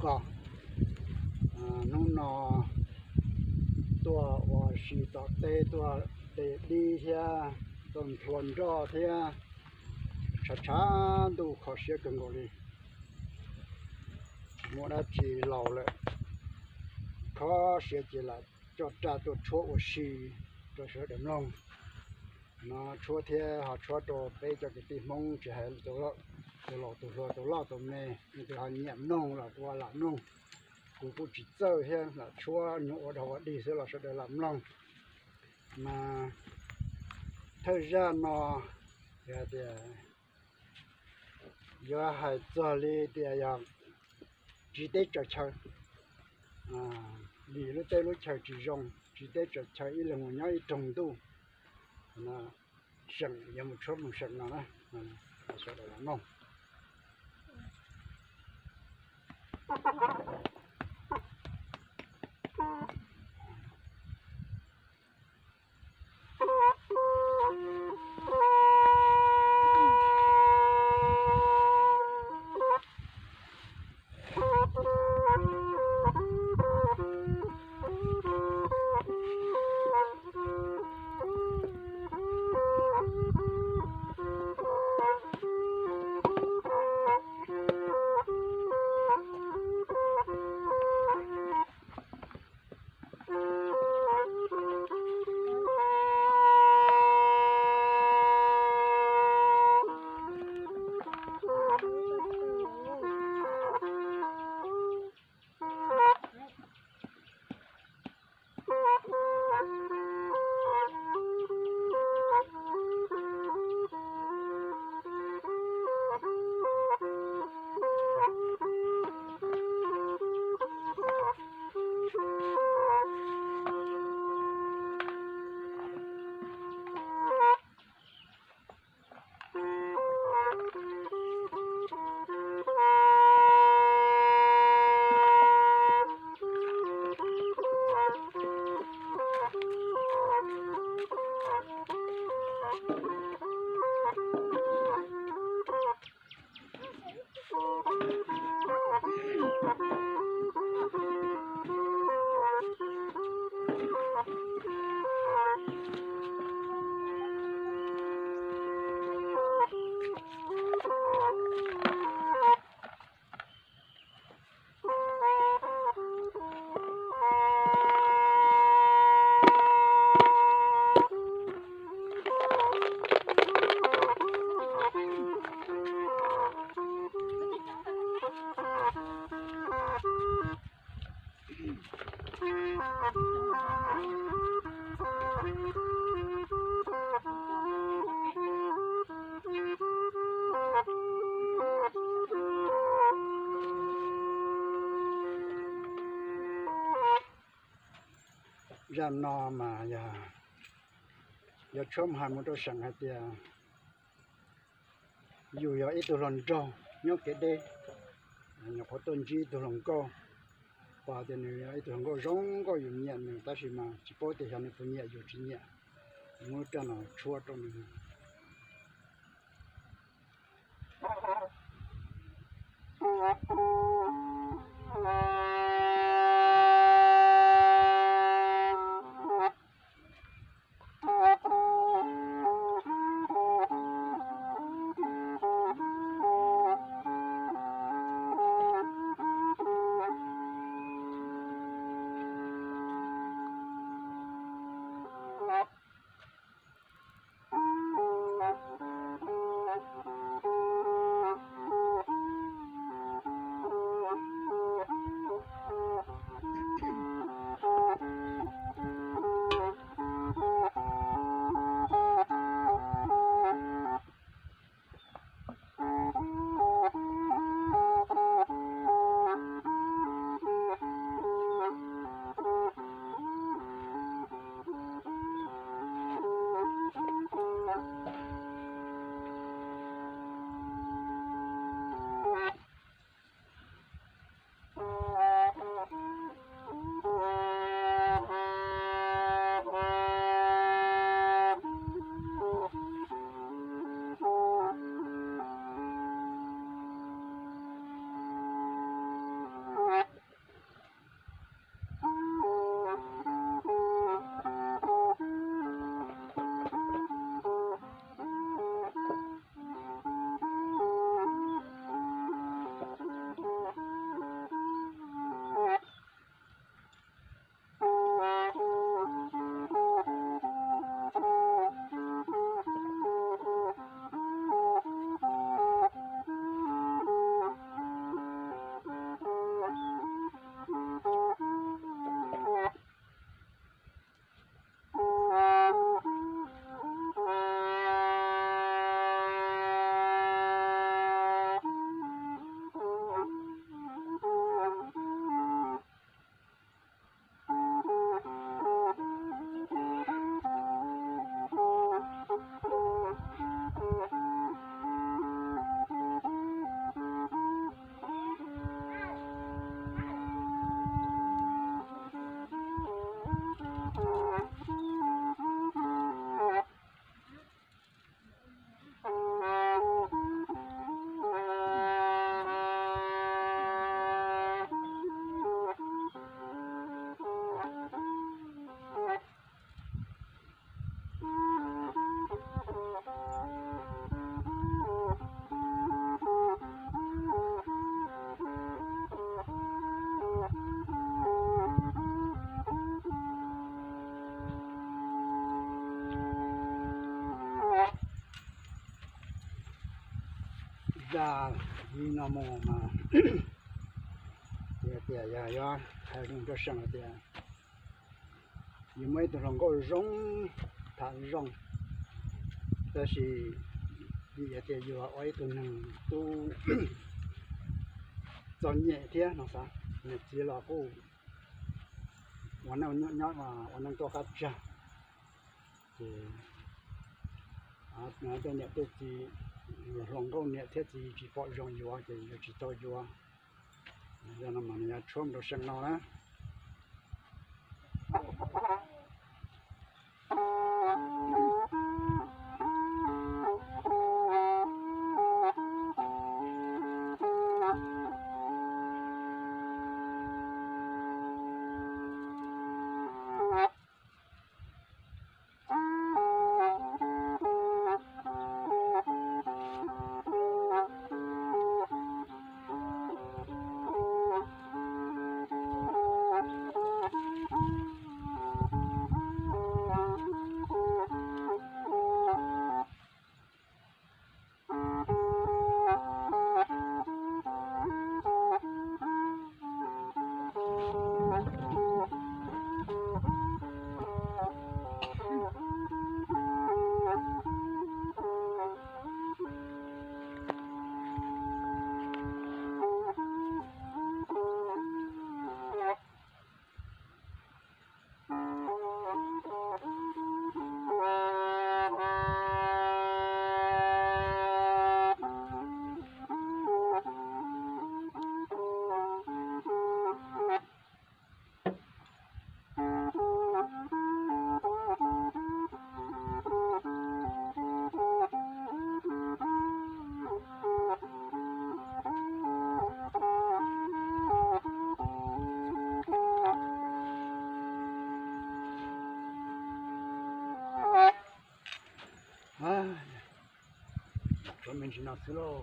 Ko, hnub no tuaj ua si tom teb, tuaj de dib thiab tuaj nthua nroj thiab, tshav tshav ntuj kho siab kawg nkaus li. Tsis muaj dab tsi laus lawm, kho siab ces lam coj raj tuaj tshuab ua si rau sawv daws mloog. No tshuab thiab ho tshuab rau peb cov kwv tij Hmoob tsis hais tus laus tus hluas tus loj tus me, leej twg ho nyiam mloog los kuj lam mloog. Kuv kuj tsis txawj thiab, lam tshuab nyuag ua dog ua dig xwb los sawv daws lam mloog. Mas thawj zaj no yog hais tias, yuav hais txog li tias yog tsiv teb tsaws chaw, vim lub teb lub chaw tsis zoo, tsiv teb tsaws chaw ib leeg mus nyob ib roog ntuj, seem yuav mus tshuab mus seem no na, sawv daws los mloog. Zaj no mas yog, yog tshuab hais mus rau seem hais tias yus yog ib tug hluas nraug nyob kev deb, nyuam qhuav tuaj ntsib ib tug hluas nkauj, pom tias nws yog ib tug hluas nkauj zoo nkauj, yus nyiam nws tab sis mas tsis paub tias xyov nws puas nyiam yus tsis nyiam. Muab lub raj no tshuab rau nws. Tag li no mus mas yog tias yog yuav hais rau seem hais tias yus muaj ib tug hluas nkauj zoo, tham zoo, tab sis vim yog tias yus ua ib tug neeg tub txom nyem thiab no xav, niam txiv los kuj ua neej nyob nyob ua neej tuaj qab tsag, ces tej niam tej txiv, hluas nkauj niam thiab txiv tsis pom zoo yuav ces yuav tsis tau yuav. Yog no mas nws yuav tshuab mus rau seem no na. Tshuav me ntsis no xwb lauj.